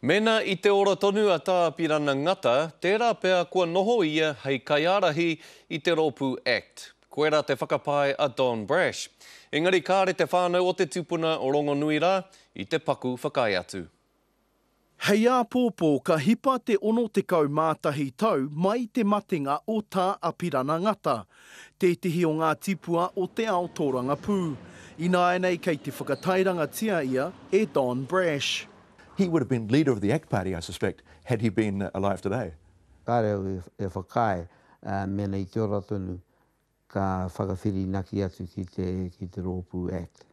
Mēnā i te ora tonu a Tā Apirana Ngata, tērā pea kua noho ia hei kaiārahi i te rōpū act. Koirā te whakapae a Don Brash. Engari kāre te whānau o te tupuna rongonui rā i te paku whakaae atu. Hei āpōpō ka hipa te 61 tau mai i te matenga o Tā Apirana Ngata, tētehi o ngā tipua o te ao tōrangapū. Ināianei kei te whakatairangatia ia e Don Brash. He would have been leader of the ACT Party, I suspect, had he been alive today. Kāre au e whakaae mēnā i te ora tonu ka whakawhirinaki atu ki te, ki te rōpū act.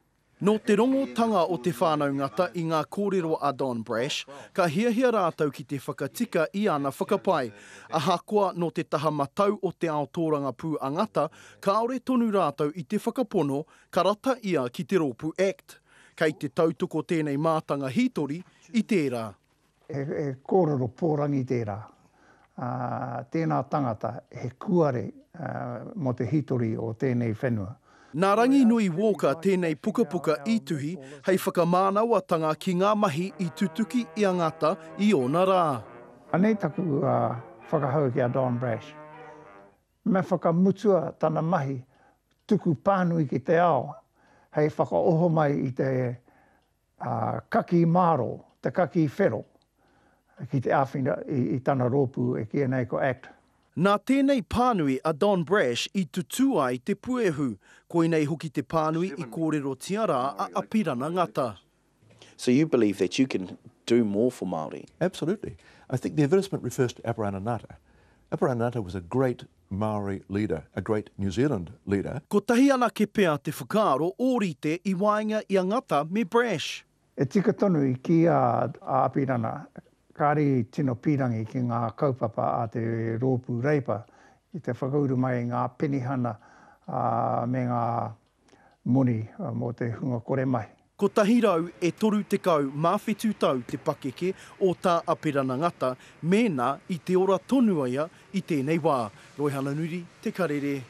Nō te rongotanga o te whānau Ngata i ngā kōrero a Don Brash, ka hiahia rātou ki te whakatika i ana whakapae. Ahakoa nō te taha matau o te ao tōrangapū a Ngata, kāore tonu rātou i te whakapono ka rata ia ki te rōpū act. Kei te tautoko tēnei mātanga hītori i tērā. He kōrero pōrangi tērā. Tēnā tangata, he kuare mō te hītori o tēnei whenua. Nā Ranginui Walker tēnei pukapuka i tuhi hei whakamānawatanga ki ngā mahi i tutuki i a Ngata i ōna rā. Anei taku whakahau ki a Don Brash. Me whakamutua tana mahi tuku pānui ki te ao hei whakaoho mai i te kakī mārō, te kakī whero ki te āwhina i tana rōpū e kīia nei ko act. Nā tēnei pānui a Don Brash i tutū ai te puehu, koinei hoki te pānui i kōrerotia rā a Apirana Ngata. So you believe that you can do more for Māori? Absolutely. I think the advertisement refers to Apirana Ngata. Apirana Ngata was a great Māori leader, a great New Zealand leader. Kotahi anake pea te whakaaro ōrite i waenga i a Ngata me Brash. E tika tonu i kī a Apirana kāre i tino pīrangi ki ngā kaupapa a te Rōpū Reipa i te whakauru mai i ngā penihana me ngā moni mō te hunga kore mahi. 137 tau te pakeke o Tā Apirana Ngata mēnā i te ora tonu ia i tēnei wā. Roihana Nuri, Te Karere.